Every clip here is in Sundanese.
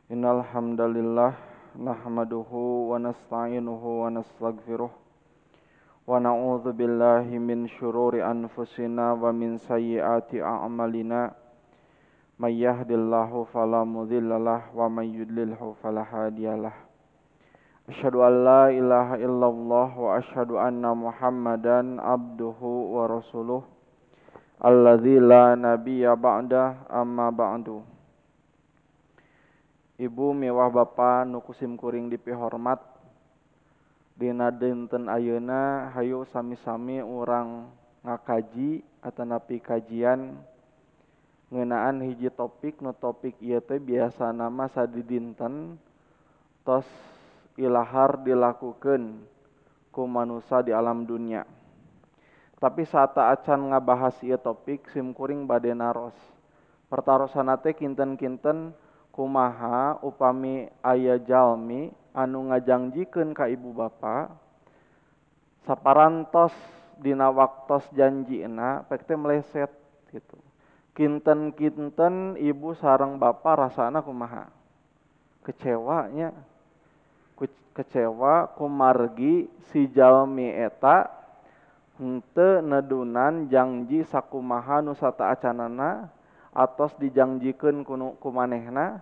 Innal hamdalillah nahmaduhu wa nasta'inuhu wa nastaghfiruh wa na'udzu billahi min syururi anfusina wa min sayyiati a'malina. May yahdihillahu fala mudhillalah wa may yudlilhu fala hadiyalah. Asyhadu an la ilaha illallah wa asyhadu anna Muhammadan abduhu wa rasuluh alladzi la nabiyya ba'da, amma ba'du. Ibu miwah bapa nu kusim kuring dipihormat, dina dinten ayeuna hayu sami-sami urang ngakaji atanapi kajian ngeunaan hiji topik. Nu topik ieu teh biasana mah sadidinten tos ilahar dilakukeun ku manusa di alam dunia. Tapi saat acan ngabahas ieu topik, sim kuring bade naros. Pertarosanna teh kinten-kinten kumaha upami aya jalmi anu ngajangjikeun ka ibu bapa saparantos dina waktos janjina pek teh meleset gitu. Kinten-kinten ibu sareng bapa rasana kumaha? Kecewanya. Kecewa kumargi si jalmi eta henteu nedunan janji sakumaha nu sataacanana atos dijangjikeun ku manehna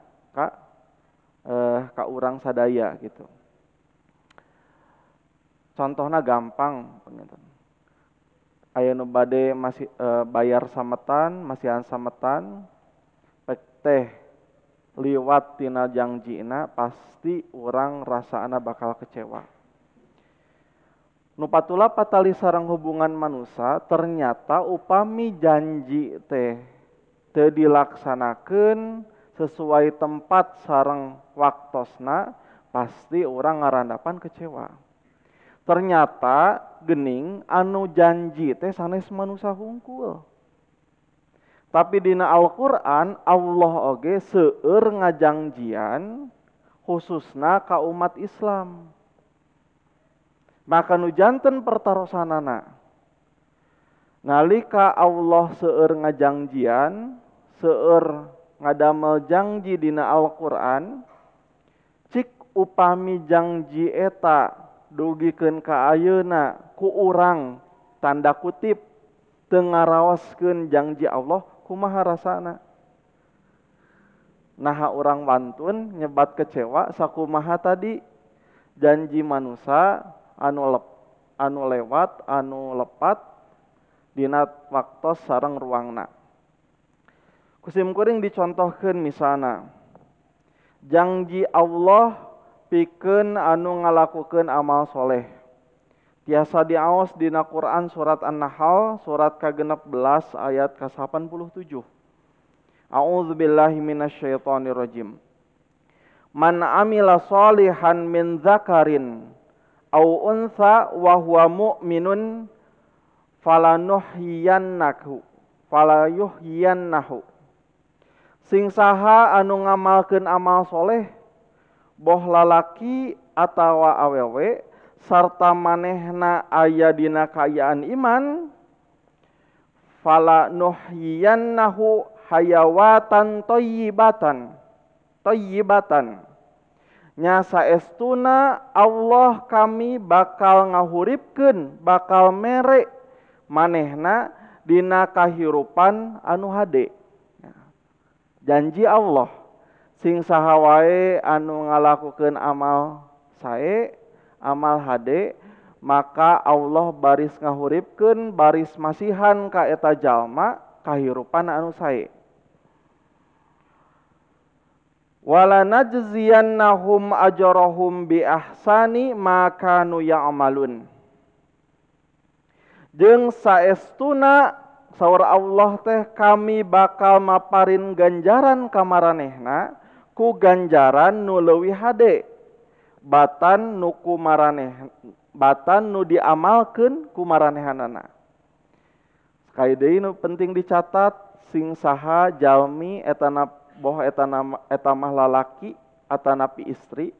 ka urang sadaya gitu. Contohna gampang panginten. Aya nu bade masih bayar sametan, masihan sametan, pek teh liwat tina jangjina pasti urang rasaana bakal kecewa. Nu patula patali sareng hubungan manusa, ternyata upami janji teh teu dilaksanakeun sesuai tempat sareng waktosna, pasti urang ngarandapan kecewa. Ternyata gening anu janji teh sanes manusa hungkul. Tapi dina Al-Qur'an Allah oge seueur ngajangjian khususna ka umat Islam. Maka nu janten pertarosanana, nalika Allah seueur ngajangjian, seueur ngadamel janji dina Al-Qur'an, cik upami janji eta dugikeun ka ayeuna ku urang tanda kutip teu ngaraoskeun janji Allah, kumaha rasana? Naha urang wantun nyebat kecewa sakumaha tadi janji manusa anu lewat, anu lepat dina waktos sareng ruangna. Kusim kuring dicontohkeun misalna janji Allah pikeun anu ngalakukeun amal soleh. Tiasa diaos dina Quran surat An-Nahl surat ka-16 ayat ka-87. A'udzubillahi minasyaitonirrajim. Man amila sholihan min dzakarin aw untha wa huwa mu'minun falanuhyiyannahu falayuhyiyannahu. Sing saha anu ngamalkeun amal soleh boh lalaki atawa awewe sarta manehna aya dina kaayaan iman, fala nuhyiyannahu hayawatan thayyibatan thayyibatan. Nya saestuna Allah kami bakal ngahuripkeun, bakal mere manehna dina kahirupan anu hade. Janji Allah sing saha wae anu ngalakukeun amal sae, amal hade, maka Allah baris ngahuripkeun, baris masihan ka eta jalma kahirupan anu sae. Wala najziyannahum ajrahum bi ahsani ma kanu ya'malun. Jeung saestuna saur Allah teh kami bakal maparin ganjaran ka maranehna ku ganjaran nu leuwih hade batan nu ku maraneh, batan nu diamalkeun ku maranehanana. Sekali deui nu penting dicatat, sing saha jalmi etana boh etana eta mah lalaki atanapi istri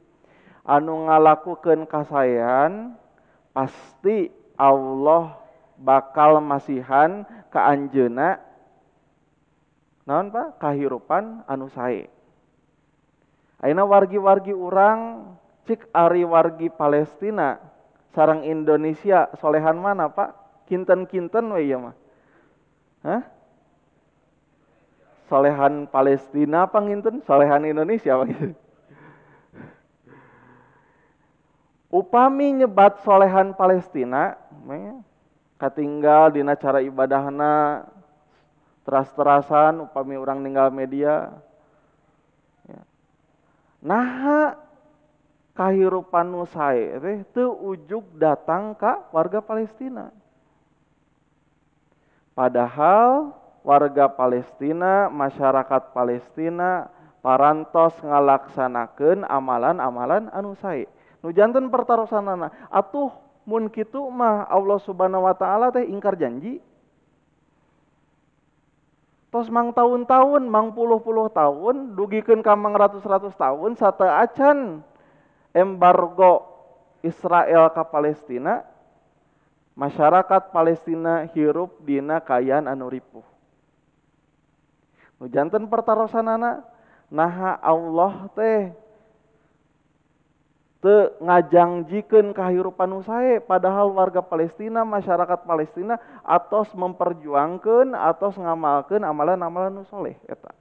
anu ngalakukeun kasaean pasti Allah bakal masihan ka anjeunna naon Pak kahirupan anu sae. Ayeuna wargi-wargi urang cik ari wargi Palestina sareng Indonesia solehan mana Pak? Kinten-kinten we ieu mah. Hah? Solehan Palestina apa nginten? Solehan Indonesia apa gitu. Upami nyebat solehan Palestina, katinggal dina cara ibadahna teras-terasan upami urang ninggal media. Ya. Naha kahirupan nu sae teh teu ujug datang ka warga Palestina. Padahal warga Palestina, masyarakat Palestina parantos ngalaksanakeun amalan-amalan anu sae. Nu janten pertarosanana, atuh mun kitu mah Allah Subhanahu wa taala teh ingkar janji. Tos mang tahun-tahun, mang puluh-puluh tahun, dugikeun ka mang ratus-ratus tahun sateuacan embargo Israel ka Palestina, masyarakat Palestina hirup dina kaayaan anu ripuh. Nu janten pertarosanana, naha Allah teh teu ngajangjikeun kahirupan nu sae, padahal warga Palestina, masyarakat Palestina atos memperjuangkeun, atos ngamalkeun amalan-amalan nu soleh eta.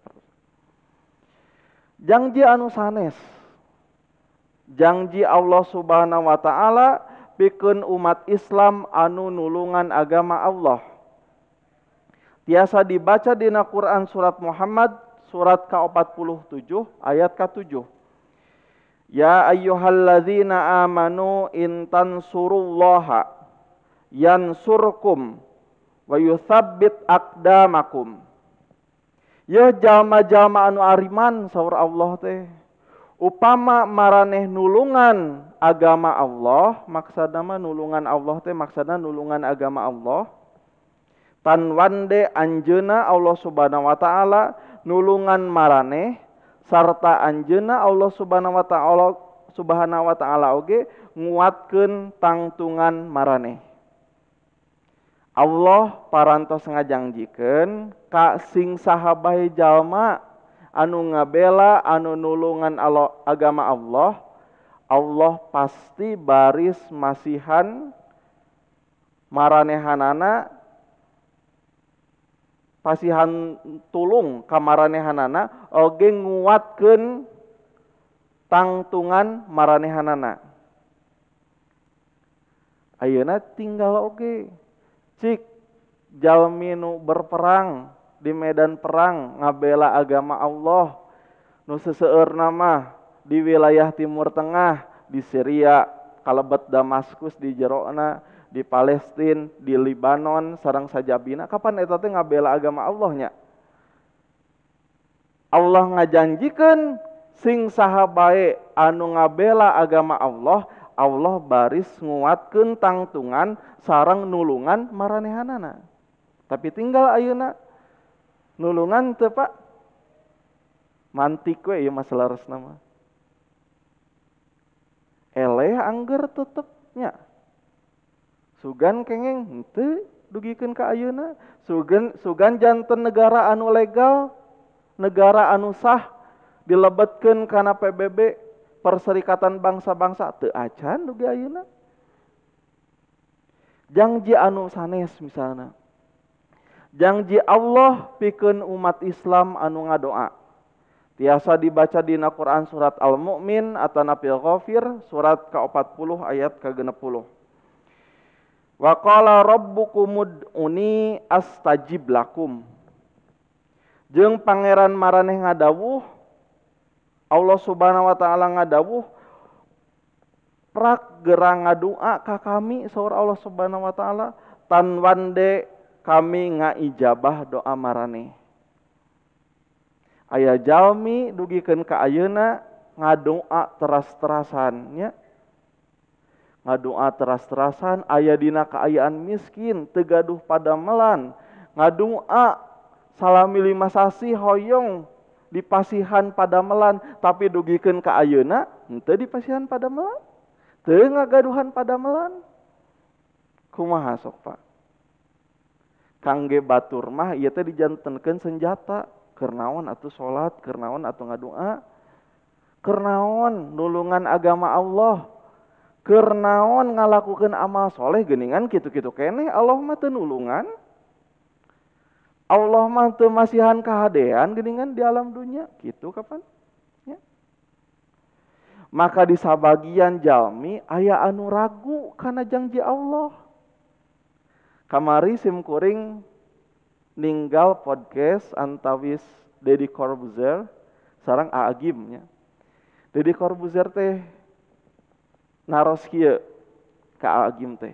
Janji anu sanes, janji Allah Subhanahu wa taala pikeun umat Islam anu nulungan agama Allah. Tiasa dibaca dina Quran surat Muhammad surat ke-47 ayat ke-7. Ya ayyuhalladzina amanu in tansurullaha yansurkum wa yutsabbit aqdamakum. Ya jalma-jalma anu ariman saur Allah teh, upama maraneh nulungan agama Allah, maksudna mah nulungan Allah teh maksudna nulungan agama Allah. Tan wande anjeunna Allah Subhanahu wa taala nulungan maraneh sarta anjeunna Allah Subhanahu wa taala oge nguatkeun tangtungan maraneh. Allah parantos ngajangjikeun ka sing saha bae jalma anu ngabela anu nulungan agama Allah, Allah pasti baris masihan maranehanana, pasihan tulung ka maranehanana oge nguatkeun tangtungan maranehanana. Ayeuna tinggal oge cik jalmi nu berperang di medan perang ngabela agama Allah nu seseueurna mah di wilayah Timur Tengah, di Syria, kalebet Damaskus di jerona, di Palestina, di Libanon, sareng sajabina, kapan eta teh ngabela agama Allah nya? Allah ngajanjikeun sing saha bae anu ngabela agama Allah, Allah baris nguatkeun tangtungan sareng nulungan maranehanana. Tapi tinggal ayeuna nulungan teu Pak? Mantik we ieu masalah resna mah. Eleh angger tetep nya. Sugan kengeng henteu dugikeun ka ayeuna, sugan janten negara anu legal, negara anu sah dilebetkeun kana PBB, Perserikatan Bangsa-Bangsa teu acan dugi ayeuna. Janji anu sanes misalna. Janji Allah pikeun umat Islam anu ngadoa. Tiasa dibaca dina Quran surat Al-Mu'min atanapi Ghafir surat ke-40 ayat ke-60. Wa qala rabbukum ud'uni astajib lakum. Jeung pangeran maraneh ngadawuh, Allah Subhanahu wa taala ngadawuh, prak gerang ngadua ka kami saur Allah Subhanahu wa taala, tan wande kami ngaijabah doa maraneh. Aya jalmi dugikeun ka ayeuna ngadoa teras-terasan nya. Ngadoa teras-terasan aya dina kaayaan miskin teu gaduh padamelan, ngadoa salami 5 sasih hoyong dipasihan padamelan, tapi dugikeun ka ayeuna henteu dipasihan padamelan, teu ngagaduhan padamelan. Kumaha sok Pak? Kangge batur mah ieu teh dijantenkeun senjata, keur naon atuh salat, keur naon atuh ngadoa. Keur naon nulungan agama Allah? Keur naon ngalakukeun amal soleh geuningan kitu-kitu keneh Allah mah teu nulungan. Allah mah teu masihan kahadean geuningan di alam dunia kitu kapan? Ya. Maka di sabagian jalmi aya anu ragu kana janji Allah. Kamari sim kuring ninggal podcast antawis Deddy Corbuzier sareng Aa Gym nya. Deddy Corbuzier teh naros kieu ka Aa Gym teh.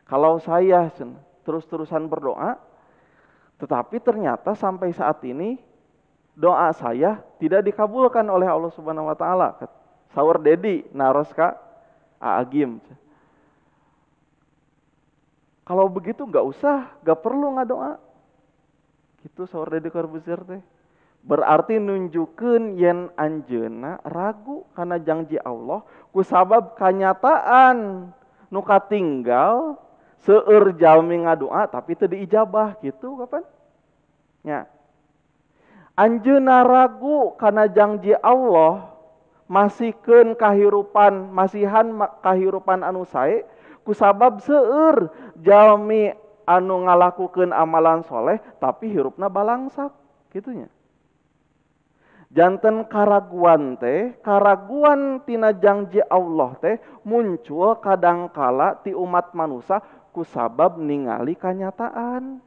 Kalau saya terus-terusan berdoa, tetapi ternyata sampai saat ini doa saya tidak dikabulkan oleh Allah Subhanahu wa taala. Saur Dedi naros ka Aa Gym. Kalau begitu enggak usah, enggak perlu ngadoa. Gitu saur Deddy Corbuzier teh. Berarti nunjukeun yen anjeunna ragu kana janji Allah kusabab kanyataan nu katinggal seueur jalmi ngadoa tapi teu diijabah gitu kapan? Nya. Anjeunna ragu kana janji Allah masihkeun kahirupan, masihan kahirupan anu sae kusabab seueur jalmi anu ngalakukeun amalan soleh tapi hirupna balangsak gitunya. Janten karaguan teh, karaguan tina janji Allah teh muncul kadangkala ti umat manusia kusabab ningali kanyataan.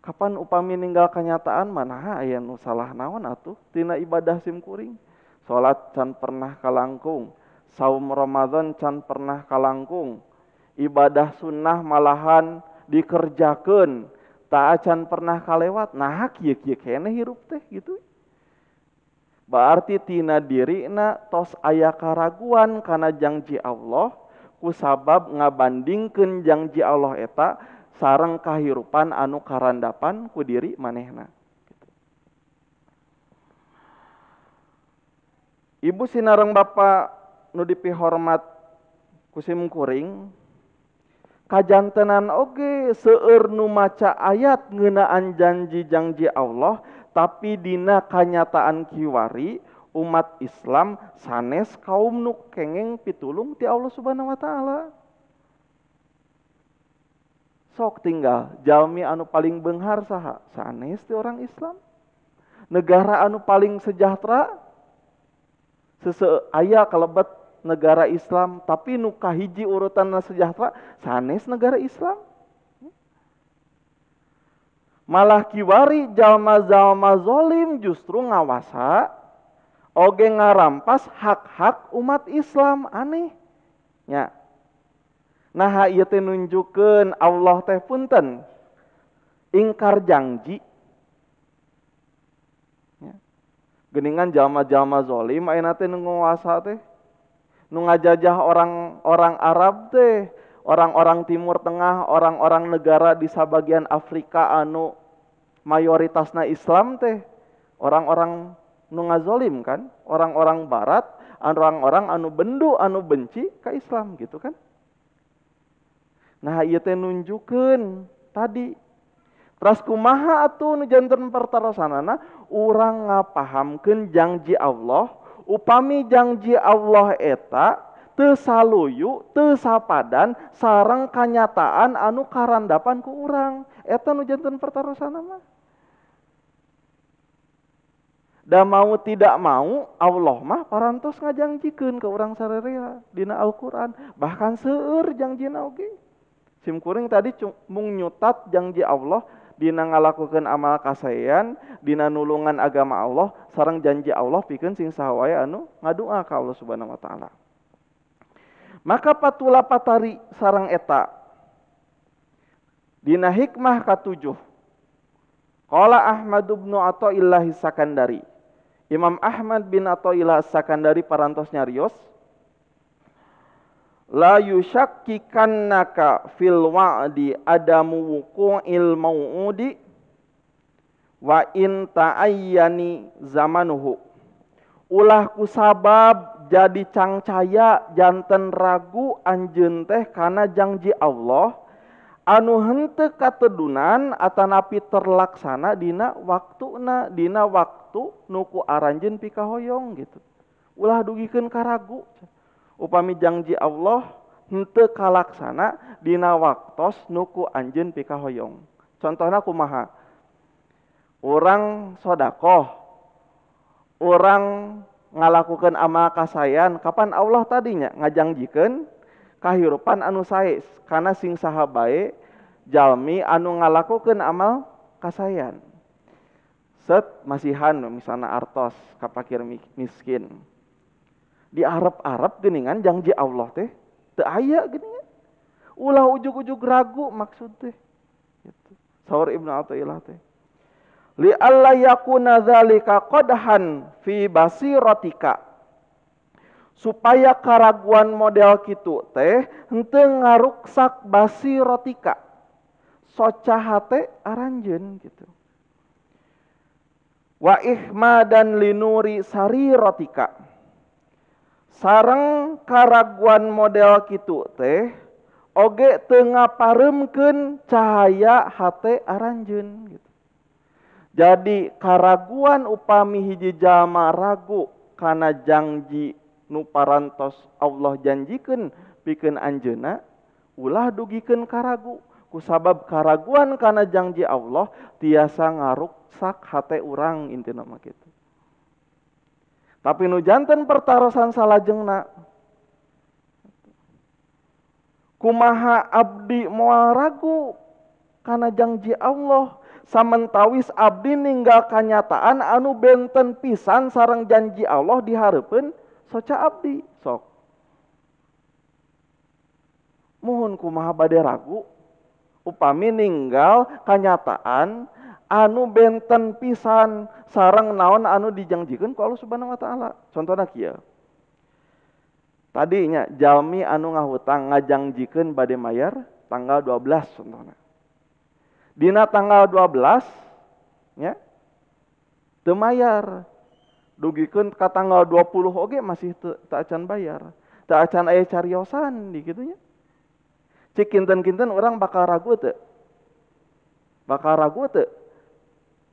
Kapan upami ninggal kanyataan manaha aya nu salah naon atuh tina ibadah sim kuring. Salat can pernah kalangkung, saum Ramadan can pernah kalangkung, ibadah sunnah malahan dikerjakeun, tak acan pernah kalewat, nah kieu-kieu keneh hirup teh gitu. Berarti tina dirina tos aya karaguan kana janji Allah kusabab ngabandingkeun janji Allah eta sareng kahirupan anu karandapan ku diri manehna. Gitu. Ibu sinareng bapa nu dipihormat ku sim kuring, kajantenan oge seueur nu maca ayat ngeunaan janji-janji Allah tapi dina kanyataan kiwari umat Islam sanes kaum nu kengeng pitulung ti Allah Subhanahu wa taala. Sok tinggal jalmi anu paling beunghar saha? Sanes ti orang Islam. Negara anu paling sejahtera seseu aya kalebet negara Islam tapi nu kahiji urutan sejahtera sanes negara Islam. Malah kiwari jalma-jalma zolim justru ngawasa oge ngarampas hak-hak umat Islam, aneh nya. Nah ieu teh nunjukeun Allah teh punten ingkar janji nya. Geuningan jalma-jalma zolim ayeuna teh nu ngawasa teh nu ngajajah orang-orang Arab teh, orang-orang Timur Tengah, orang-orang negara di sabagian Afrika anu mayoritasna Islam teh, orang-orang nu ngazolim kan, orang-orang Barat, orang-orang anu bendu, anu benci ka Islam gitu kan. Nah ieu teh nunjukeun tadi. Teras kumaha atuh nu janten pertarosanana urang ngapahamkeun janji Allah, upami janji Allah eta teu saluyu, teu sapadan sareng kanyataan anu karandapan ku urang. Eta nu janten pertarosanana mah. Da mau tidak mau Allah mah parantos ngajangjikeun ka urang sarerea dina Al-Qur'an, bahkan seueur jangjina oge. Sim kuring tadi mung nyutat janji Allah dina ngalakukeun amal kasaean, dina nulungan agama Allah sareng janji Allah pikeun sing saha wae anu ngadua ka Allah Subhanahu wa taala. Maka patula patari sareng eta dina hikmah katujuh. Qala Ahmad bin Athaillah Sakandari. Imam Ahmad bin Athaillah Sakandari parantos nyarios, la yushakkikannaka fil wa'di adamu wuqu'il mau'udi wa in ta'ayyani zamanuhu. Ulah kusabab jadi cangcaya janten ragu anjeun teh kana janji Allah Anu henteu katedunan atanapi terlaksana dina waktuna, dina waktu nu ku aranjeun pikahoyong gitu. Ulah dugikeun ka ragu. Upami janji Allah henteu kalaksana dina waktos nu ku anjeun pikahoyong. Contohna kumaha? Urang sodakoh, urang ngalakukeun amal kasayan, kapan Allah tadinya ngajangjikeun kahirupan anu sae kana sing saha bae jalmi anu ngalakukeun amal kasayan. Set masihan misalna artos ka pakir miskin. Di Arab-Arab geuningan janji Allah teh teu aya geuningan. Ulah ujug-ujug ragu maksud teh. Gitu. Saur Ibnu Athaillah teh. Li alla yakuna dzalika qadhan fi basiratika. Supaya karaguan model kitu teh henteu ngaruksak basirotika. Soca hate aranjeun gitu. Wa ihmadan linuri sarirotika. Sareng karaguan model kitu teh oge teu ngapareumkeun cahaya hate aranjeun gitu. Jadi karaguan upami hiji jalma ragu kana janji nu parantos Allah janjikeun pikeun anjeunna, ulah dugikeun karagu. Kusabab karaguan kana janji Allah tiasa ngaruksak hate urang intina mah kitu. Tapi nu janten pertarosan salajengna, kumaha abdi moal ragu kana janji Allah samentawis abdi ninggal kanyataan anu benten pisan sareng janji Allah dihareupeun soca abdi sok. Muhun kumaha bade ragu upami ninggal kanyataan anu benten pisan sareng naon anu dijanjikeun ku Allah Subhanahu wa taala. Contohna kieu. Tadinya jalmi anu ngahutang ngajangjikeun bade mayar tanggal 12 contohna. Dina tanggal 12 nya teu mayar. Dugikeun ka tanggal 20 oge masih teu acan bayar. Teu acan aya cariosan di kitu nya. Cik kinten-kinten orang bakal ragu teu? Bakal ragu teu?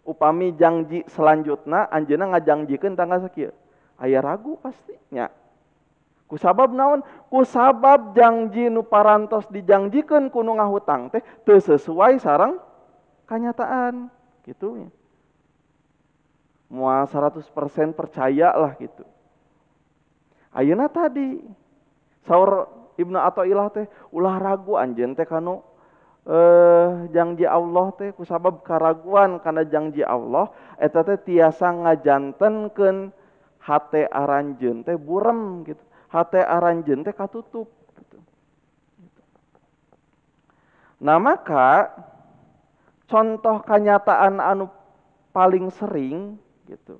Upami janji selanjutna anjeunna ngajangjikeun tanggal sakieu. Aya ragu pasti nya. Kusabab naon? Kusabab janji nu parantos dijangjikeun ku nu ngahutang teh teu sesuai sareng kanyataan kitu nya. Moal 100% percaya lah gitu. Ayeuna tadi saur Ibnu Athaillah teh ulah ragu anjeun teh kanu janji Allah teh kusabab karaguan kana janji Allah eta teh tiasa ngajantenkeun hate aranjeun teh burem gitu. Hate aranjeun teh katutup gitu. Nah maka contoh kanyataan anu paling sering gitu.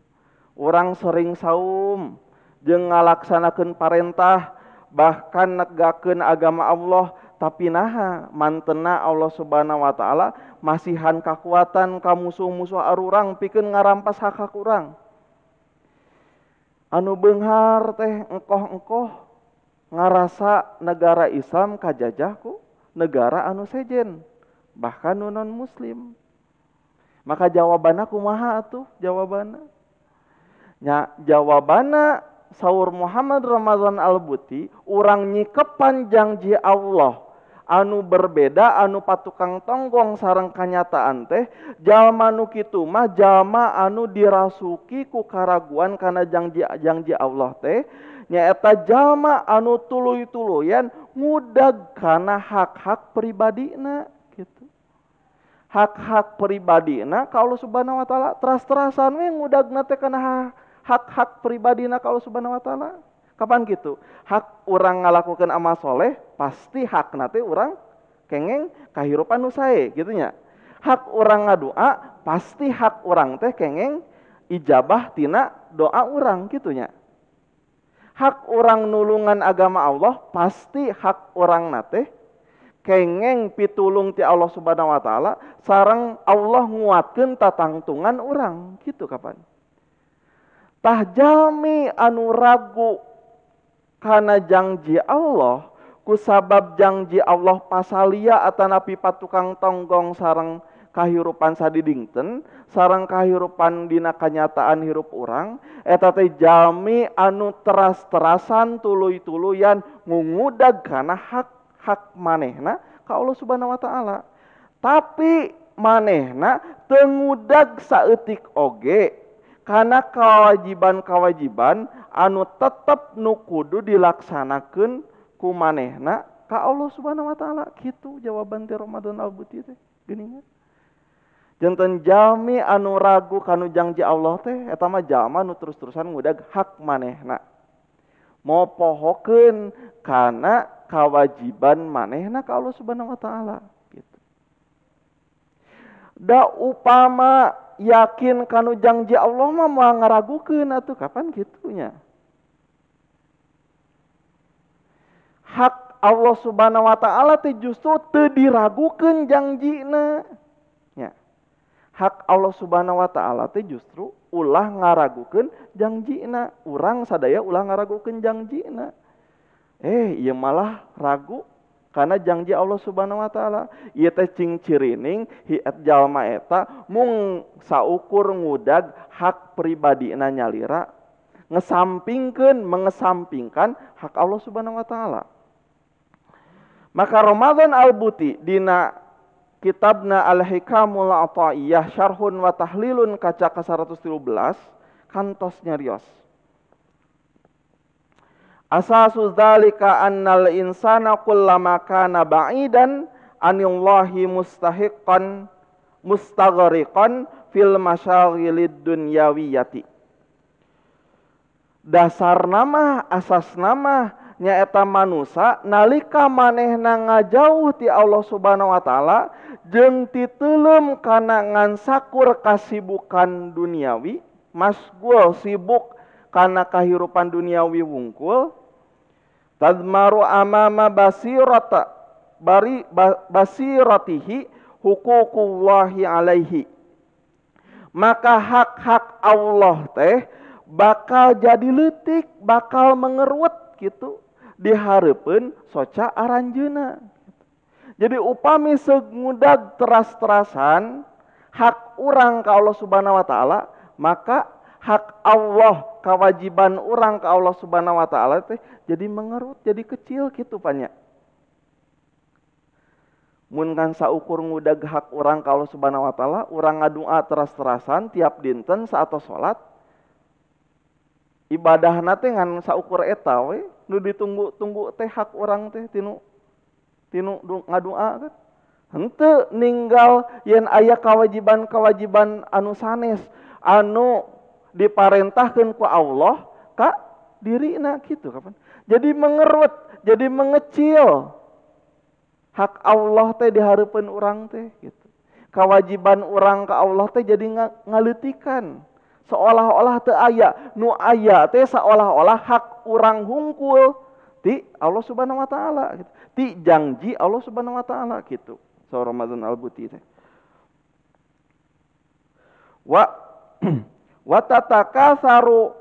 Orang sering saum jeung ngalaksanakeun parentah bahkan negakeun agama Allah, tapi naha mantena Allah Subhanahu wa taala masihan kakuatan ka musuh-musuh arurang pikeun ngarampas hak-hak urang. Anu beunghar teh engkoh-engkoh ngarasa negara Islam kajajah ku negara anu sejen bahkan nu non muslim. Maka jawabanna kumaha atuh jawabanna? Nya jawabanna saur Muhammad Ramadan Al-Buti, urang nyikepan janji Allah anu berbeda anu patukang tonggong sareng kanyataan teh jalma nu kitu mah jalma anu dirasuki ku karaguan kana janji Allah teh nyaeta jalma anu tuluy-tuluyan ngudag kana hak-hak pribadina gitu. Hak-hak pribadina ka Allah Subhanahu wa taala teras-terasan we ngudagna teh kana hak-hak pribadina ka Allah Subhanahu wa taala. Kapan gitu? Hak urang ngalakukeun amal soleh pasti hakna teh urang kengeng kahirupan nu sae gitu nya. Hak urang ngadoa pasti hak urang teh kengeng ijabah tina doa urang gitu nya. Hak urang nulungan agama Allah pasti hak urang na teh kengeng pitulung ti Allah Subhanahu wa taala sareng Allah nguatkeun tatangtungan urang gitu kapan. Tah jalmi anu ragu kana janji Allah Kusabab janji Allah pasalia atanapi patukang tonggong sareng kahirupan sadidingten sareng kahirupan dina kanyataan hirup urang eta teh jalmi anu teras-terasan tuluy-tuluyan ngungudag kana hak-hak manehna ka Allah Subhanahu wa taala. Tapi manehna teu ngudag saeutik oge kana kewajiban-kewajiban anu tetep nu kudu dilaksanakeun ku manehna ka Allah Subhanahu wa taala. Kitu jawaban ti Ramadan Al-Buti teh geuningan. Janten jalmi anu ragu kanu janji Allah teh eta mah jalma nu terus-terusan ngudag hak manehna. Mopohokeun kana kewajiban manehna ka Allah Subhanahu wa taala gitu. Da upama yakin kanu janji Allah mah moal ngaragukeun atuh kapan kitunya. Hak Allah Subhanahu wa taala teh justru teu diragukeun janjina. Nya. Hak Allah Subhanahu wa taala teh justru ulah ngaragukeun janjina. Urang sadaya ulah ngaragukeun janjina. Ieu malah ragu karena janji Allah Subhanahu wa taala. Ieu teh cing cirining hiet jalma eta mung saukur ngudag hak pribadina nyalira, ngesampingkeun mengesampingkan hak Allah Subhanahu wa taala. Maka Ramadan Al-Buti dina kitabna Al-Hikamul Athaiyah Syarhun wa Tahlilun kaca ka 113 kantos nyarios. Asasu dzalika annal insana kullama kana ba'idan anillahi mustahiqqan mustaghriqan fil masyaghilid dunyawiyati. Dasar nama asas nama nyaeta manusa nalika manehna ngajauh ti Allah Subhanahu wa taala jeung titeuleum kana ngansakur kasibukan duniawi, masgul sibuk kana kahirupan duniawi wungkul, tadmaru amama basirata bari basiratihi huququllahi alaihi. Maka hak-hak Allah teh bakal jadi leutik, bakal mengerut gitu dihareupeun soca aranjeuna. Jadi upami seungudag teras-terasan hak urang ka Allah Subhanahu wa taala, maka hak Allah, kewajiban urang ka Allah Subhanahu wa taala teh jadi mengerut, jadi kecil gitu panya. Mun kan saukur ngudag hak urang ka Allah Subhanahu wa taala, urang ngadua teras-terasan tiap dinten saat salat, ibadahna teh ngan saukur eta we, nu ditunggu-tunggu teh hak urang teh tinu ngadua kan. Henteu ninggal yen aya kewajiban-kewajiban anu sanes anu diparentahkeun ku Allah ka dirina kitu kapan. Jadi mengerut, jadi mengecil hak Allah teh dihareupeun urang teh gitu. Kewajiban urang ka Allah teh jadi ngaleutikan. Seolah-olah teu aya, nu aya teh seolah-olah hak urang hungkul ti Allah Subhanahu wa taala gitu. Ti janji Allah Subhanahu wa taala gitu. So Ramadan Al-Buti teh. Wa wa tatakasaru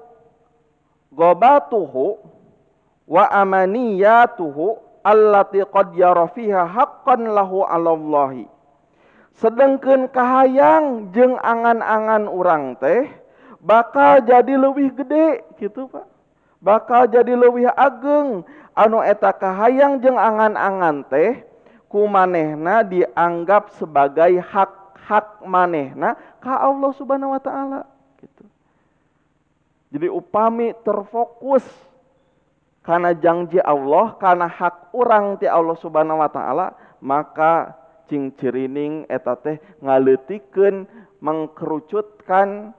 ghabatuhu wa amaniyatuhu allati qad yara fiha haqqan lahu 'ala Allahi. Sedengkeun kahayang jeung angan-angan urang teh bakal jadi leuwih gede gitu Pak. Bakal jadi leuwih ageng anu eta kahayang jeung angan-angan teh ku manehna dianggap sebagai hak-hak manehna ka Allah Subhanahu wa taala gitu. Jadi upami terfokus kana janji Allah, kana hak urang ti Allah Subhanahu wa taala, maka cing cirining eta teh ngaleutikeun, mengkerucutkan,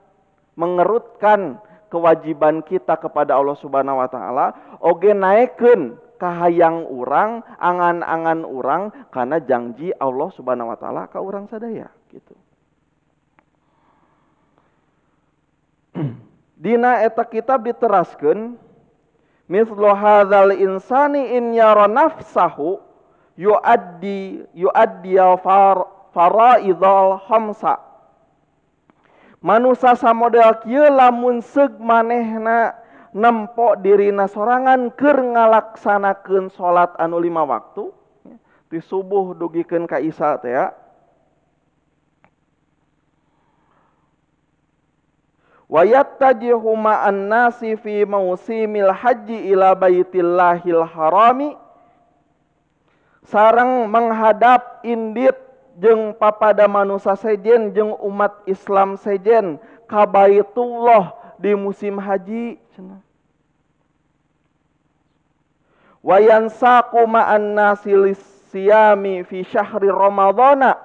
mengerutkan kewajiban kita kepada Allah Subhanahu wa taala, oge naekeun kahayang urang, angan-angan urang kana janji Allah Subhanahu wa taala ka urang sadaya gitu. Dina eta kitab diteraskeun mithlu hadzal insani in yara nafsahu yuaddi faraidhal khamsa. Manusa samodel kieu lamun seug manehna nempo dirina sorangan keur ngalaksanakeun salat anu 5 waktu ti subuh dugikeun ka isya teh ya. Wa yattajihu ma'an nasi fi mausimil haji ila baitillahil harami, sareng menghadap indit jeung papada manusa sejen jeung umat Islam sejen ka Baitullah di musim haji cenah. Wa yansaqu ma'an nasi lisiyami fi syahri ramadhana,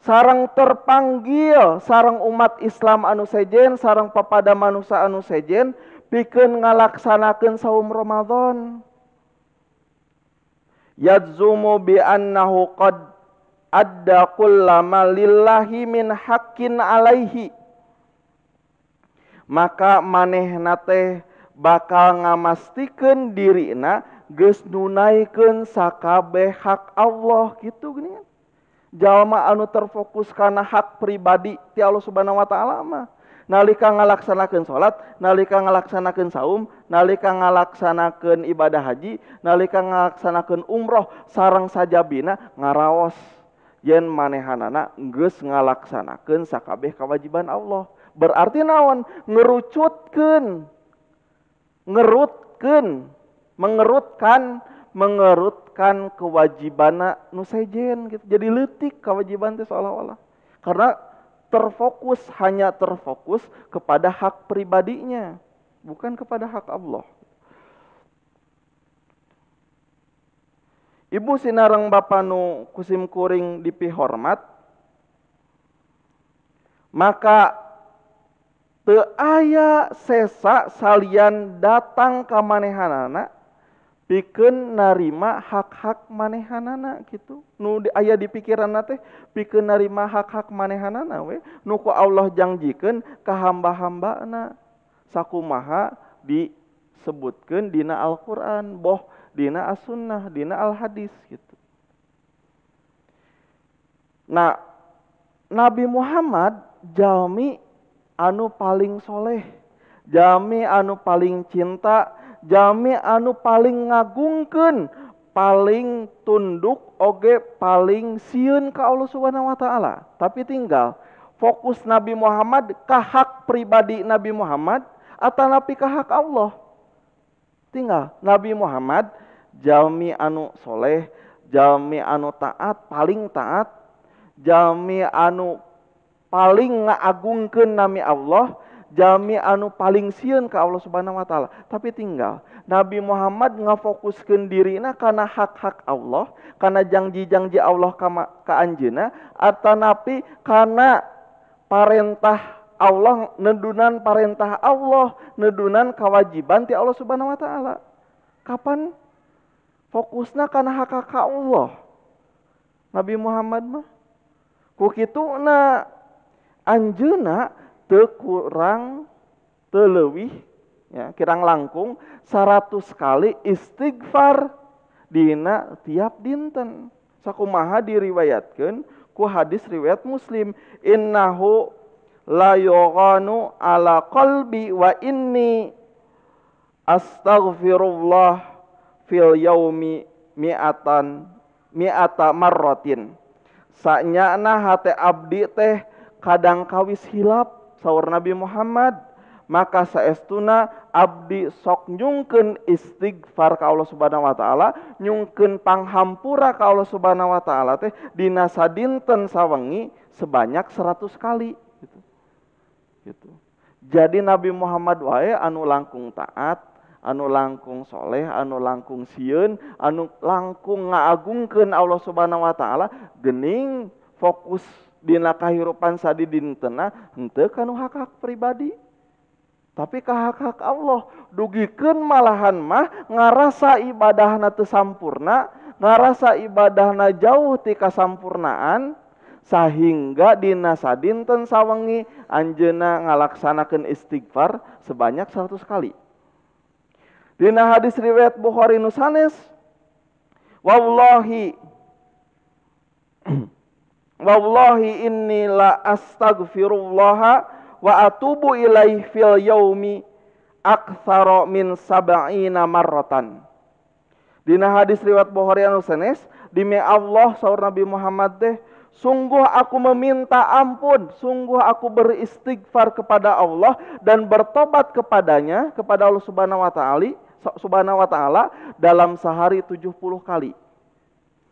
sareng terpanggil sareng umat Islam anu sejen sareng papada manusa anu sejen pikeun ngalaksanakeun saum Ramadan. Yadzumu bi annahu qad adda kullama lillahi min haqqin alaihi, maka manehna teh bakal ngamastikeun dirina geus nunaikeun sakabeh hak Allah kitu geuningan. Jalma anu terfokus kana hak pribadi ti Allah Subhanahu wa taala mah nalika ngalaksanakeun salat, nalika ngalaksanakeun saum, nalika ngalaksanakeun ibadah haji, nalika ngalaksanakeun umroh sareng sajabina ngaraos yen manehanana geus ngalaksanakeun sakabeh kewajiban Allah. Berarti naon? Ngerucutkeun, ngerutkeun, mengerutkan, mengerutkan kewajibanna nu sejen gitu. Jadi leutik kewajiban teh seolah-olah. Karena terfokus, hanya terfokus kepada hak pribadinya, bukan kepada hak Allah. Ibu sinareng bapa nu kusim kuring dipihormat, maka teu aya sesa salian datang ka manehanana pikeun narima hak-hak manehanana gitu. Nu aya di pikiranna teh pikeun narima hak-hak manehanana we nu ku Allah jangjikeun ka hamba-hambana sakumaha disebutkeun dina Al-Qur'an, boh dina As-Sunnah, dina Al-Hadis gitu. Nah, Nabi Muhammad jalmi anu paling soleh, jalmi anu paling cinta, jalmi anu paling ngagungkeun, paling tunduk oge paling sieun ka Allah Subhanahu wa taala. Tapi tinggal fokus Nabi Muhammad ka hak pribadi Nabi Muhammad atanapi ka hak Allah. Tinggal Nabi Muhammad jalmi anu soleh, jalmi anu taat, paling taat, jalmi anu paling ngaagungkeun nami Allah, jalmi anu paling sieun ka Allah Subhanahu wa taala. Tapi tinggal Nabi Muhammad ngafokuskeun dirina kana hak-hak Allah, kana janji-janji Allah ka anjeunna, atanapi kana parentah Allah, nedunan parentah Allah, nedunan kewajiban ti Allah Subhanahu wa taala. Kapan fokusna kana hak-hak Allah? Nabi Muhammad mah ku kituna anjeunna teu kurang teu leuwih ya, kirang langkung 100 kali istighfar dina tiap dinten. Sakumaha diriwayatkeun ku hadis riwayat Muslim, innahu la yughanu ala qalbi wa inni astaghfirullah fil yaumi mi'ata marratin. Sanyana hate abdi teh kadang kawis hilap saur Nabi Muhammad, maka saestuna abdi sok nyungkeun istighfar ka Allah Subhanahu wa taala, nyungkeun panghampura ka Allah Subhanahu wa taala teh dina sadinten sawengi sebanyak 100 kali gitu. Gitu. Jadi Nabi Muhammad wae anu langkung taat, anu langkung soleh, anu langkung sieun, anu langkung ngaagungkeun Allah Subhanahu wa taala, geuning fokus dina kahirupan sadidintena henteu kanu hak-hak pribadi, tapi ka hak-hak Allah. Dugikeun malahan mah ngarasa ibadahna teu sampurna, ngarasa ibadahna jauh ti kasampurnaan, sahingga dina sadinten sawengi anjeunna ngalaksanakeun istighfar sebanyak 100 kali. Dina hadis riwayat Bukhari nu sanes, wallahi wallahi inni la astaghfirullah wa atubu ilaihi fil yaumi aktsara min sab'ina marratan. Dina hadis riwayat Bukhari anu sanes, demi Allah saur Nabi Muhammad teh, sungguh aku meminta ampun, sungguh aku beristighfar kepada Allah dan bertobat kepadanya, kepada Allah Subhanahu wa taala dalam sehari 70 kali.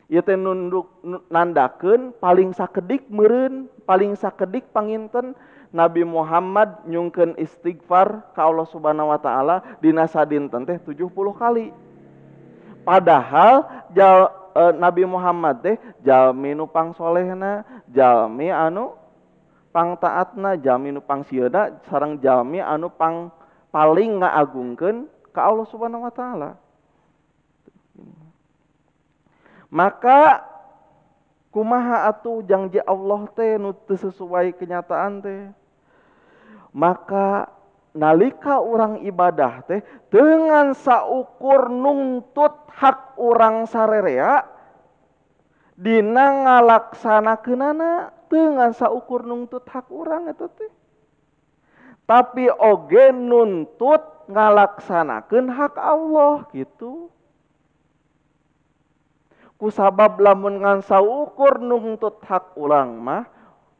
Ieu teh nunduk nandakeun paling sakedik meureun, paling sakedik panginten Nabi Muhammad nyungkeun istighfar ka Allah Subhanahu wa taala dina sadinten teh 70 kali. Padahal Nabi Muhammad teh jalmi nu pangsolehna, jalmi anu pangtaatna, jalmi nu pangsieuna sareng jalmi anu pang paling ngaagungkeun ka Allah Subhanahu wa taala. Maka kumaha atuh janji Allah teh nu teu sesuai kenyataan teh? Maka nalika urang ibadah teh dengan saukur nungtut hak urang sarerea dina ngalaksanakeunana dengan saukur nungtut hak urang eta teh, tapi oge nuntut ngalaksanakeun hak Allah gitu. Kusabab lamun ngan saukur nungtut hak urang mah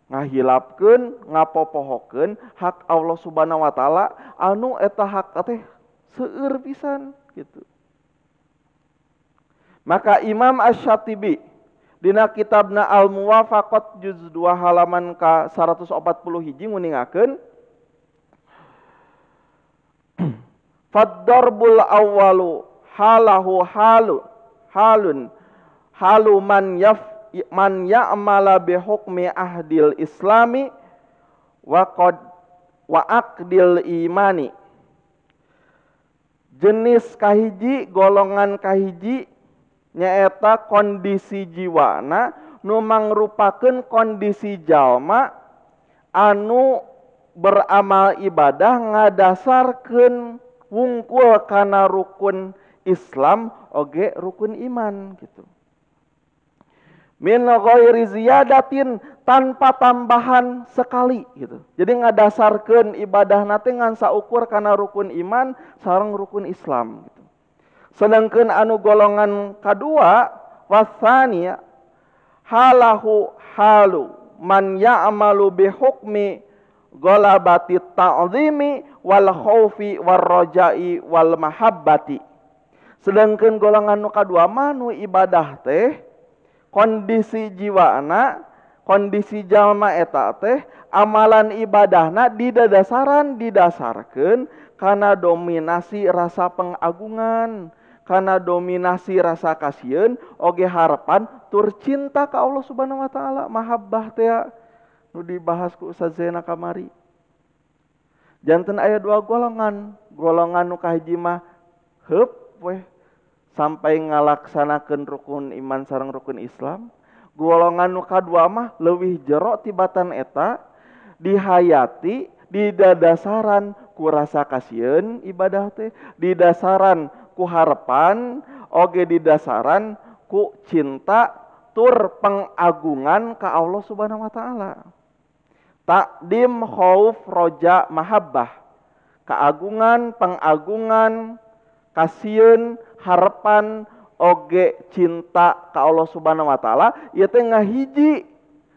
ngahilapkeun, ngapopohokeun hak Allah Subhanahu wa taala anu eta hak teh seueur pisan gitu. Maka Imam Asy-Syatibi dina kitabna Al-Muwafaqat juz 2 halaman ka 141 nguningakeun fad-darbul awwalu halahu halu halun halu man yaf man ya'mala bi hukmi ahdil islami wa qad wa aqdil imani. Jenis kahiji, golongan kahiji nyaeta kondisi jiwana nu mangrupakeun kondisi jalma anu beramal ibadah ngadasarkeun wungkul kana rukun Islam oge rukun iman gitu. Min ghairi ziyadatin, tanpa tambahan sekali gitu. Jadi ngadasarkeun ibadah nate ngan saukur kana rukun iman sareng rukun Islam gitu. Sedangkan anu golongan kadua wasania halahu halu man ya'malu bi hukmi ghalabati ta'zimi wal khaufi war raja'i wal mahabbati. Sedangkan golongan nu kadua mah nu ibadah teh kondisi jiwana, kondisi jalma eta teh amalan ibadahna didadasaran didasarkeun kana dominasi rasa pengagungan, kana dominasi rasa kasieun oge harapan tur cinta ka Allah Subhanahu wa taala, mahabbah teh nu dibahas ku Ustaz Zena kamari. Janten aya dua golongan, golongan nu kahiji mah heup weh sampai ngalaksanakeun rukun iman sareng rukun Islam. Golongan nu kadua mah leuwih jero tibatan eta dihayati didadasaran ku rasa kasieun ibadah teh, didasaran ku harapan oge didasaran ku cinta tur pengagungan ka Allah Subhanahu wa taala. Takdim khauf roja mahabbah, keagungan, pengagungan, kasieun, harapan oge cinta ka Allah Subhanahu wa taala ieu teh ngahiji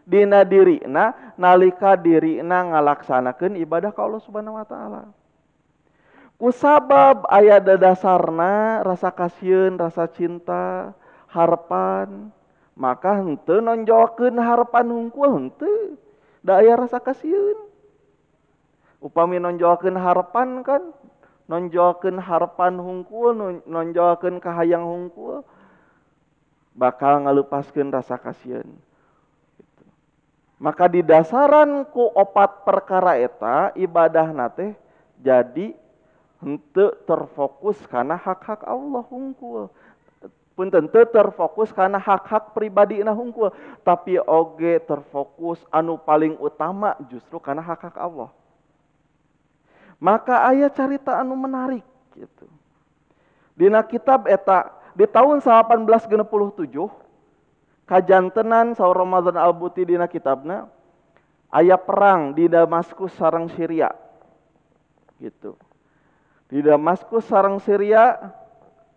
dina dirina nalika dirina ngalaksanakeun ibadah ka Allah Subhanahu wa taala. Kusabab aya dadasarna rasa kasieun, rasa cinta, harapan, maka henteu nonjolkeun harapan hungkul henteu, da aya rasa kasieun. Upami nonjolkeun harapan kan nonjolkeun harapan hungkul, nonjolkeun kahayang hungkul, bakal ngalupaskeun rasa kasieun. Gitu. Maka didasaran ku opat perkara eta ibadahna teh jadi henteu terfokus kana hak-hak Allah hungkul. Punten teu terfokus kana hak-hak pribadina hungkul, tapi oge terfokus anu paling utama justru kana hak-hak Allah. Maka aya carita anu menarik gitu. Dina kitab eta di tahun 1867 kajantenan saur Ramadan Al-Buti dina kitabna aya perang di Damaskus sareng Syria. Gitu. Di Damaskus sareng Syria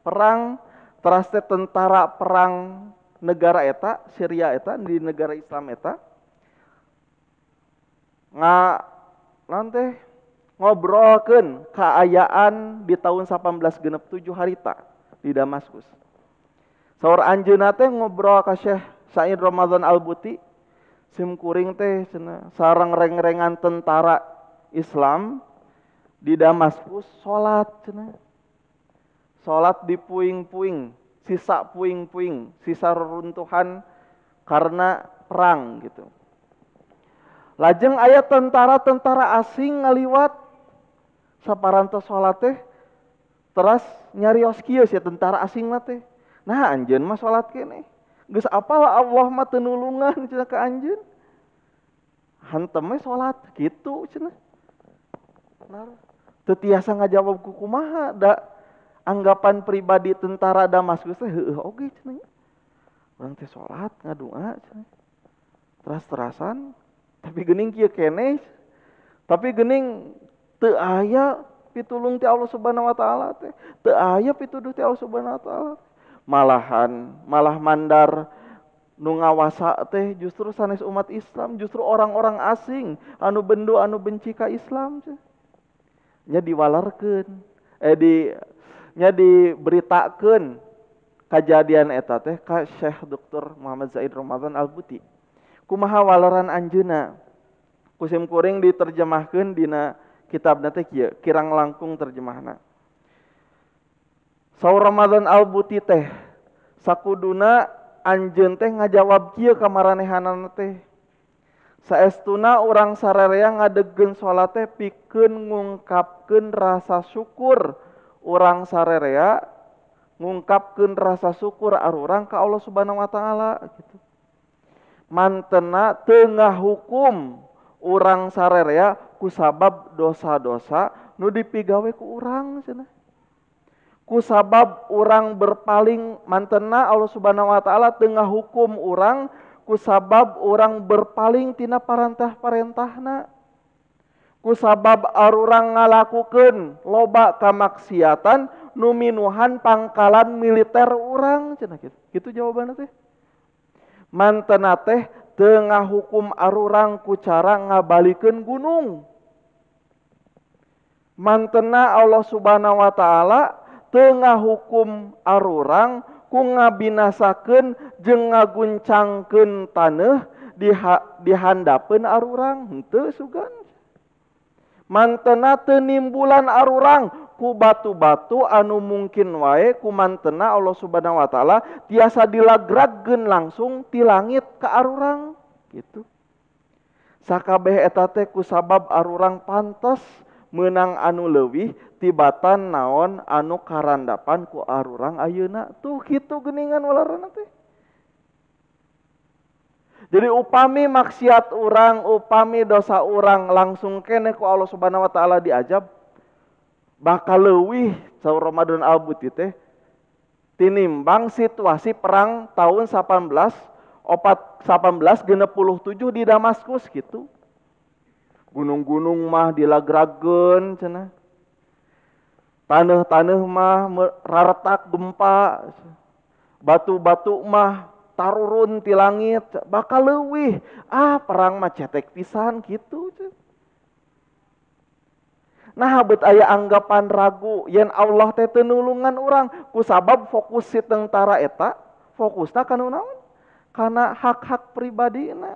perang teras teh tentara perang negara eta Syria eta di negara Islam eta nga ngobrolkeun kaayaan di tahun 1867 harita di Damaskus. Saur anjeunna teh ngobrol ka Syekh Said Ramadan Al-Buti, sim kuring teh cenah sareng reng-rengan tentara Islam di Damaskus salat cenah. Salat di puing-puing, sisa puing-puing, sisa reruntuhan karena perang gitu. Lajeng aya tentara-tentara asing ngaliwat saparantos salat teh teras nyarios kieu sia tentara asing mah teh. Nah anjeun mah salat keneh. Geus apal Allah mah teu nulungan cenah ka anjeun. Hantem we salat kitu cenah. Nah, teu tiasa ngajawab ku kumaha da anggapan pribadi tentara Damaskus teh heueuh oge cenah. Urang teh salat ngadua cenah. Teras-terasan tapi geuning kieu keneh. Tapi geuning teu aya pitulung ti Allah Subhanahu wa taala teh, teu aya pituduh ti Allah Subhanahu wa taala. Malahan malah mandar nu ngawasa teh justru sanes umat Islam, justru orang-orang asing anu bendu anu benci ka Islam teh. Nya diwalarkeun, nya diberitakeun kajadian eta teh ka Syekh Dr. Muhammad Zaid Ramadan Al-Buti. Kumaha waleran anjeunna? Kusim kuring diterjemahkeun dina kitabna teh kieu, kirang langkung terjemahna. Saur Ramadan Al-Buti teh sakuduna anjeun teh ngajawab kieu ka maranehanana teh. Saestuna urang sararea ngadegkeun salat teh pikeun ngungkapkeun rasa syukur urang sararea, ngungkapkeun rasa syukur arurang ka Allah Subhanahu wa taala gitu. Mantena teu ngahukum urang sararea kusabab dosa-dosa nu dipigawe ku urang cenah. Kusabab urang berpaling, mantena Allah Subhanahu wa taala teu ngahukum urang kusabab urang berpaling tina parentah-parentahna. Kusabab arurang ngalakukeun loba kamaksiatan nu minuhan pangkalan militer urang cenah kitu. Kitu jawabanna teh. Mantena teh teu ngahukum arurang ku cara ngabalikeun gunung. Mantena Allah Subhanahu wa taala teu ngahukum arurang ku ngabinasakeun jeung ngaguncangkeun taneuh dihandapeun arurang henteu sugan. Mantena teu nimbulan arurang ku batu-batu anu mungkin wae ku mantena Allah Subhanahu wa taala tiasa dilagragkeun langsung ti langit ka arurang gitu. Sakabeh eta teh kusabab arurang pantes meunang anu leuwih tibatan naon anu karandapan ku arurang ayeuna tuh kitu geuningan walarana teh. Jadi upami maksiat urang, upami dosa urang langsung keneh ku Allah Subhanahu wa taala diajab bakal leuwih saur Ramadan Al-Buti teh tinimbang situasi perang tahun 1867 di Damaskus gitu. Gunung-gunung mah dilagrageun cenah. Taneuh-taneuh mah raretak gempa. Batu-batu mah tarurun ti langit, bakal leuwih. Ah, perang mah cetek pisan gitu. Nah, bet aya anggapan ragu yen Allah teh teu nulungan urang kusabab fokus si tentara eta, fokusna kana naon? Kana hak-hak pribadina.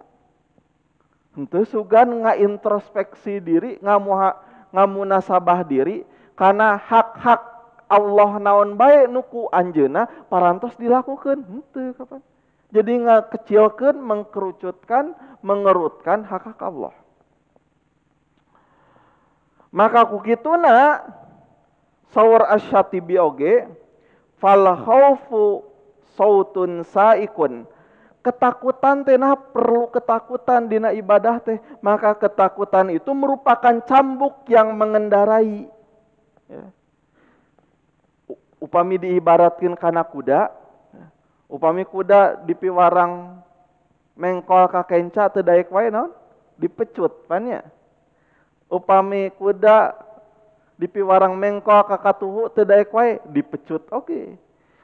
Henteu sugan ngaintrospeksi diri, ngamunasabah diri kana hak-hak Allah naon bae nu ku anjeunna parantos dilakukeun. Henteu kapan. Jadi ngakecilkeun, mengkerucutkan, mengerutkan hak-hak Allah. Maka ku kituna saur Asy-Syatibi oge fal khaufu sautun saikun. Ketakutan teh nah perlu ketakutan dina ibadah teh, maka ketakutan itu merupakan cambuk yang mengendarai. Ya. Upami diibaratkeun kana kuda, upami kuda dipiwarang mengkol ka kenca teu daek wae naon? Dipecut pan nya. Upami kuda Dipiwarang mengkol ka katuhu teu daek wae dipecut oge.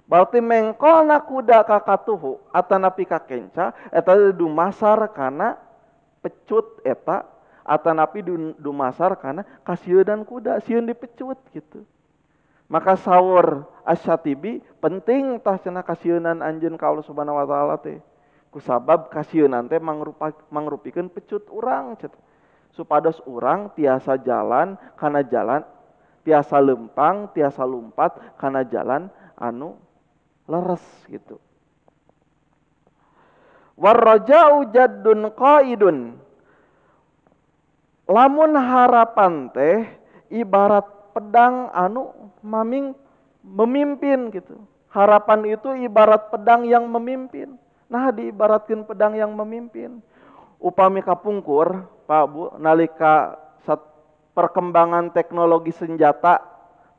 Berarti mengkolna kuda ka katuhu atanapi ka kenca eta dumasar kana pecut eta atanapi dumasar kana kasieunan kuda, sieun dipecut gitu. Maka saur Asy-Syatibi penting tah cenah kasieunan anjeun ka Allah Subhanahu wa taala teh. Kusabab kasieunan teh mangrupikeun pecut urang cenah. Supados urang tiasa jalan kana jalan, tiasa lempang, tiasa lumpat kana jalan anu leres gitu. Warraja'u jaddun qaidun. Lamun harapan teh ibarat pedang anu memimpin gitu. Harapan itu ibarat pedang yang memimpin. Nah diibaratkan pedang yang memimpin. Upami kapungkur, Pak Bu, nalika perkembangan teknologi senjata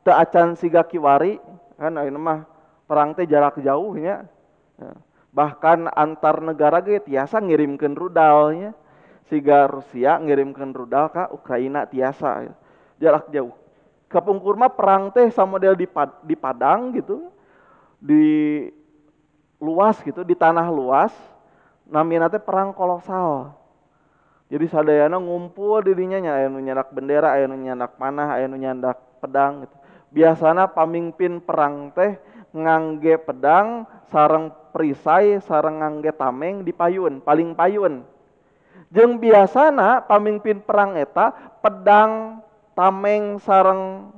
teu acan siga kiwari, kan ayeuna mah perang teh jarak jauh nya. Bahkan antar negara ge tiasa ngirimkeun rudalnya. Siga Rusia ngirimkeun rudal ka Ukraina tiasa jarak jauh. Kapungkur mah perang teh samodel di padang gitu, di luas gitu, di tanah luas, namina teh perang kolosal. Jadi sadayana ngumpul di dinya nya, aya nu nyandak bendera, aya nu nyandak panah, aya nu nyandak pedang gitu. Biasana pamimpin perang teh ngangge pedang sareng perisai sareng ngangge tameng di payun, paling payun. Jeung biasana pamimpin perang eta pedang, tameng sareng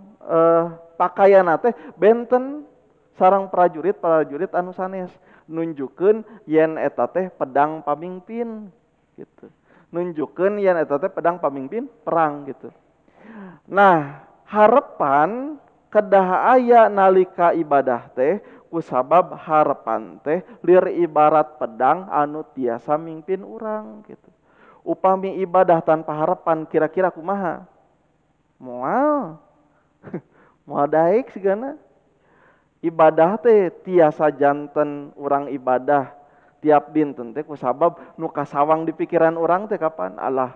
pakaian teh benten sareng prajurit-prajurit anu sanes, nunjukkeun yen eta teh pedang pamimpin gitu. Nunjukkeun yen eta teh pedang pamimpin perang gitu. Nah, harapan kedah aya nalika ibadah teh kusabab harapan teh lir ibarat pedang anu tiasa mimpin urang gitu. Upami ibadah tanpa harapan kira-kira kumaha? Moal. Moal daek sigana. Ibadah teh tiasa janten urang ibadah tiap dinten teh kusabab nu kasawang di pikiran urang teh kapan? Alah,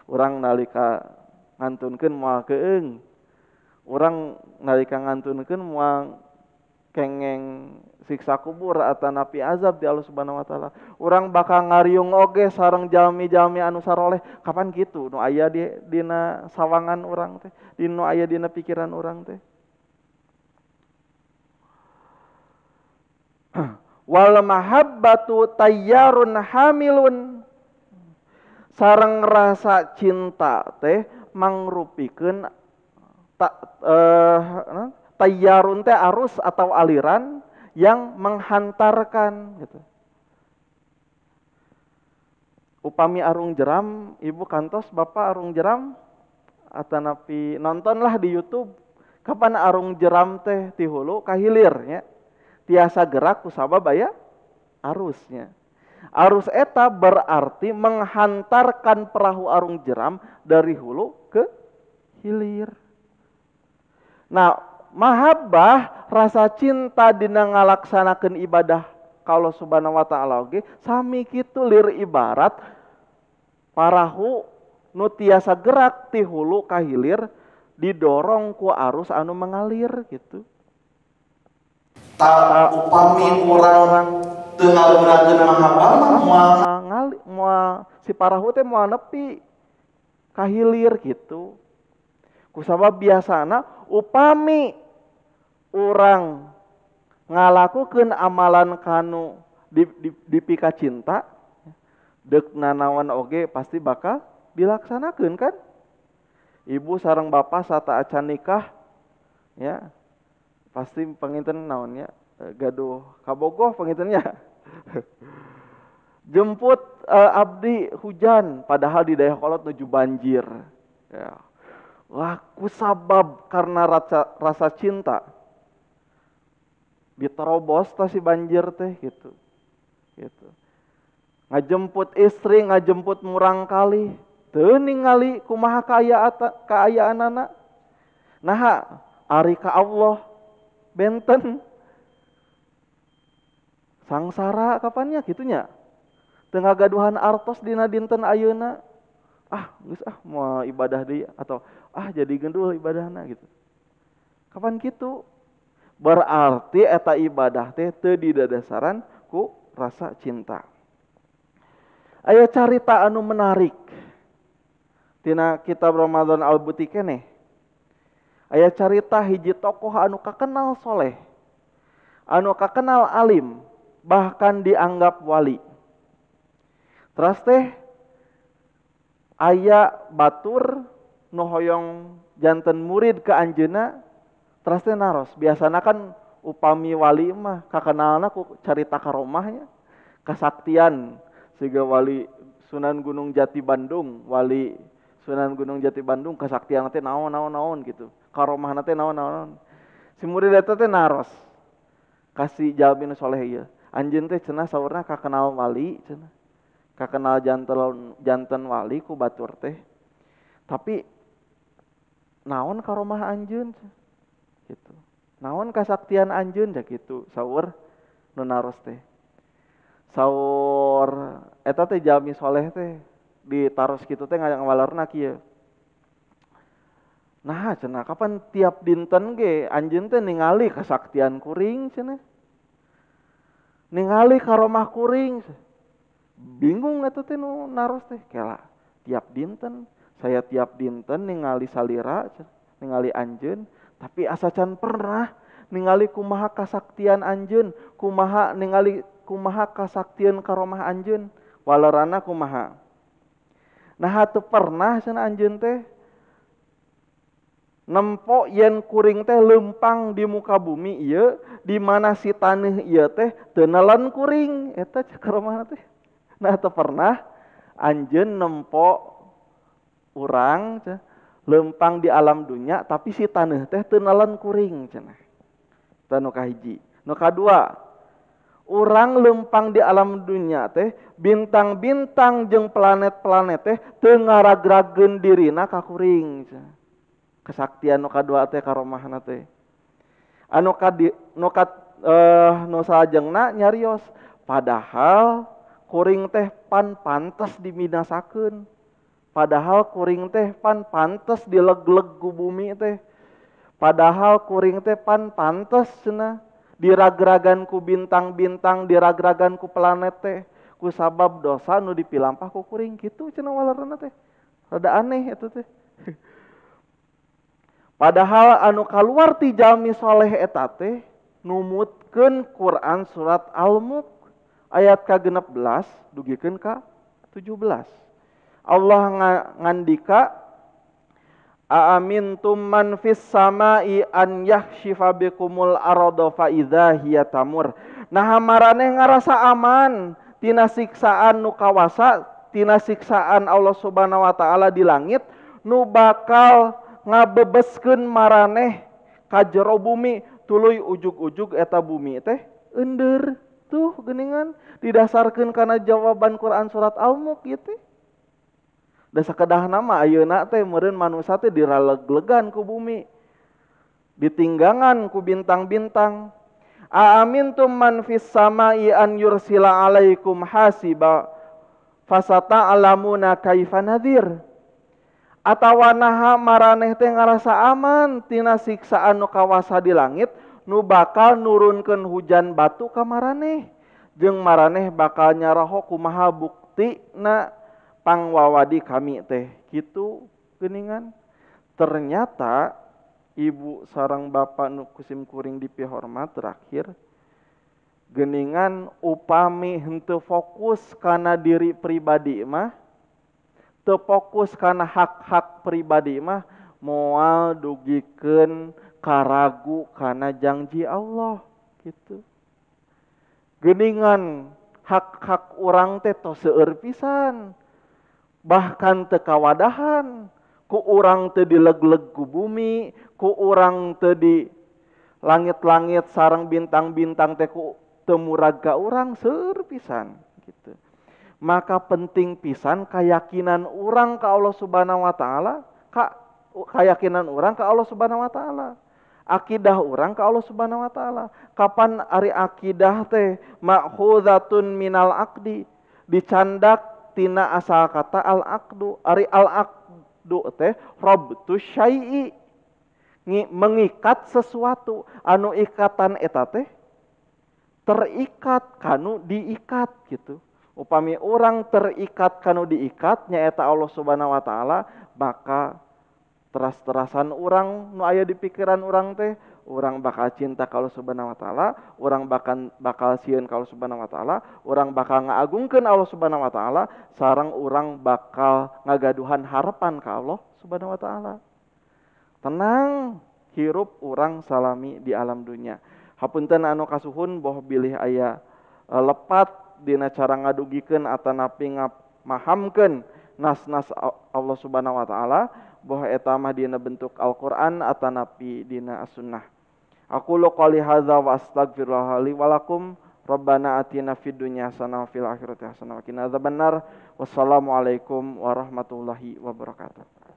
urang nalika ngantunkeun moal keung. Urang nalika ngantunkeun moal kengeng siksa kubur atanapi azab di Allah Subhanahu wa taala. Urang bakal ngariung oge sareng jalmi-jalmi anu saroleh. Kapan kitu nu aya di dina sawangan urang teh, di nu aya dina pikiran urang teh. Wal mahabbatu tayyarun hamilun. Sareng rasa cinta teh mangrupikeun tayyarun teh arus atau aliran yang menghantarkan gitu. Upami arung jeram, ibu kantos bapak arung jeram atanapi nontonlah di YouTube. Kapan arung jeram teh ti hulu ka hilir nya. Tiasa gerak kusabab aya arusnya. Arus eta berarti menghantarkan perahu arung jeram dari hulu ke hilir. Nah, mahabbah rasa cinta dina ngalaksanakeun ibadah ka Allah Subhanahu wa taala oge sami kitu lir ibarat parahu nu tiasa gerak ti hulu ka hilir didorong ku arus anu mengalir gitu. Ta upami urang teu ngagunakeun mahabbah mah moal moal si parahu teh moal nepi ka hilir gitu. Kusabab biasana upami urang ngalakukeun amalan kanu dipika cinta deuk nanaon oge pasti bakal dilaksanakeun kan. Ibu sareng bapak sata acan nikah ya pasti panginten naonnya gaduh kabogoh pangintennya. Jemput abdi hujan padahal di Dayakolot nuju banjir ya. Wah, kusabab karena rasa cinta diterobos tah si banjir teh gitu. Gitu. Ngajemput istri, ngajemput murang kali, teu ningali kumaha kaayaanana. Naha ari ka Allah benten. Sangsara kapannya kitunya. Teu ngagaduhan artos dina dinten ayeuna. Ah, geus ah mau ibadah deui atau ah jadi gendul ibadahna gitu. Kapan kitu? Berarti eta ibadah teh teu didadasaran ku rasa cinta. Aya carita anu menarik tina kitab Ramadan Al-Buti keneh. Aya carita hiji tokoh anu kakenal soleh, anu kakenal alim, bahkan dianggap wali. Teras teh aya batur nu hoyong janten murid ke anjeunna, teras teh naros. Biasana kan upami wali mah kakenalna ku carita karomahnya, kasaktian siga wali Sunan Gunung Jati Bandung, wali Sunan Gunung Jati Bandung kasaktian teh naon-naon-naon gitu. Karomahna teh naon-naon. Si murid eta teh naros kasih jalmi nu soleh ieu. Anjeun teh cenah saurna kakenal wali cenah. Kakenal janten wali ku batur teh. Tapi naon karomah anjeun gitu. Naon kasaktian anjeun ja kitu saur nu naros teh. Saur eta teh jalmi soleh teh ditaros kitu teh ngawalerna kieu. Nah cenah kapan tiap dinten ge anjeun teh ningali kasaktian kuring cenah. Ningali karomah kuring. Bingung eta teh nu naros teh kela tiap dinten saya tiap dinten ningali salira ningali anjeun tapi asa can pernah ningali kumaha kasaktian anjeun, kumaha ningali kumaha kasaktian karomah anjeun, walerana kumaha. Nah teu pernah cenah anjeun teh nempo yen kuring teh lempang di muka bumi ieu di mana si taneuh ieu teh teu nelen kuring eta cek karomahna teh. Nah teu pernah anjeun nempo urang lempang di alam dunia tapi si taneuh teh teu nelen kuring cenah. Eta nu kahiji. Nu kadua, urang lempang di alam dunia teh bintang-bintang jeung planet-planet teh teu ngaragrageun dirina ka kuring cenah. Kesaktian nu kadua teh karomahna teh. Anu kadi nu ka nu salajengna nyarios padahal kuring teh pan pantes diminasakeun. Padahal kuring teh pan pantes dileg-leg ku bumi teh. Padahal kuring teh pan pantes cenah diragragan ku bintang-bintang, diragragan ku planet teh ku sabab dosa nu dipilampah ku kuring kitu cenah walerna teh. Rada aneh eta teh. Padahal anu kaluar ti jalmi soleh eta teh numutkeun Quran surat Al-Mulk ayat ka-16 dugikeun ka 17. Allah ngandika aamintum man fis samai an yakhshifa bikumul arda fa idza hiya tamur. Nah maraneh ngarasa aman tina siksaan nu kawasa, tina siksaan Allah Subhanahu wa taala di langit nu bakal ngabebeskeun maraneh ka jero bumi tuluy ujug-ujug eta bumi teh eundeur. Tuh geuningan didasarkeun kana jawaban Quran surat Al-Mulk ieu teh. Da sakedahna mah ayeuna teh meureun manusa teh diraleg-legan ku bumi, ditinggangan ku bintang-bintang. Aamintum man fis samai an yursila alaikum hasiba fasata'lamuna kaifa nadhir. Atawa naha maraneh teh ngarasa aman tina siksaan nu kawasa di langit nu bakal nurunkeun hujan batu ka maraneh jeung maraneh bakal nyaraho kumaha buktina pangwawadi kami teh kitu geuningan. Ternyata ibu sareng bapak nu kusim kuring dipihormat terakhir geuningan upami henteu fokus kana diri pribadi mah, teu fokus kana hak-hak pribadi mah moal dugikeun karagu kana janji Allah gitu. Geuningan hak-hak urang teh tos seueur pisan, bahkan teu kawadahan, ku urang teu dileg-leg ku bumi, ku urang teu di langit-langit sareng bintang-bintang teh ku teu murag ka urang, seueur pisan gitu. Maka penting pisan keyakinan urang ka Allah Subhanahu wa taala, ka keyakinan urang ka Allah Subhanahu wa taala, akidah urang ka Allah Subhanahu wa taala. Kapan ari akidah teh ma'khuzatun minal aqdi, dicandak tina asal kata al-aqdu. Ari al-aqdu teh rabtu syai'i, mengikat sesuatu. Anu ikatan eta teh terikat kanu diikat gitu. Upami orang terikat kanu diikat nyaeta Allah Subhanahu wa taala, maka teras-terasan orang nu aya di pikiran orang teh, orang bakal cinta ka Allah Subhanahu wa taala, orang bakal sieun ka Allah Subhanahu wa taala, orang bakal ngaagungkeun Allah Subhanahu wa taala, sareng orang bakal ngagaduhan harapan ka Allah Subhanahu wa taala. Tenang hirup orang salami di alam dunia. Hapunten anu kasuhun boh bilih aya lepat dina cara ngadugikeun atanapi ngamahamkeun nas-nas Allah Subhanahu wa taala, boh eta mah dina bentuk Al-Qur'an atanapi dina As-Sunnah. Aku qouli hadza wa astaghfirullah li wa lakum. Rabbana atina fid dunya hasanah wa fil akhirati hasanah wa qina adzabannar. Wassalamualaikum warahmatullahi wabarakatuh.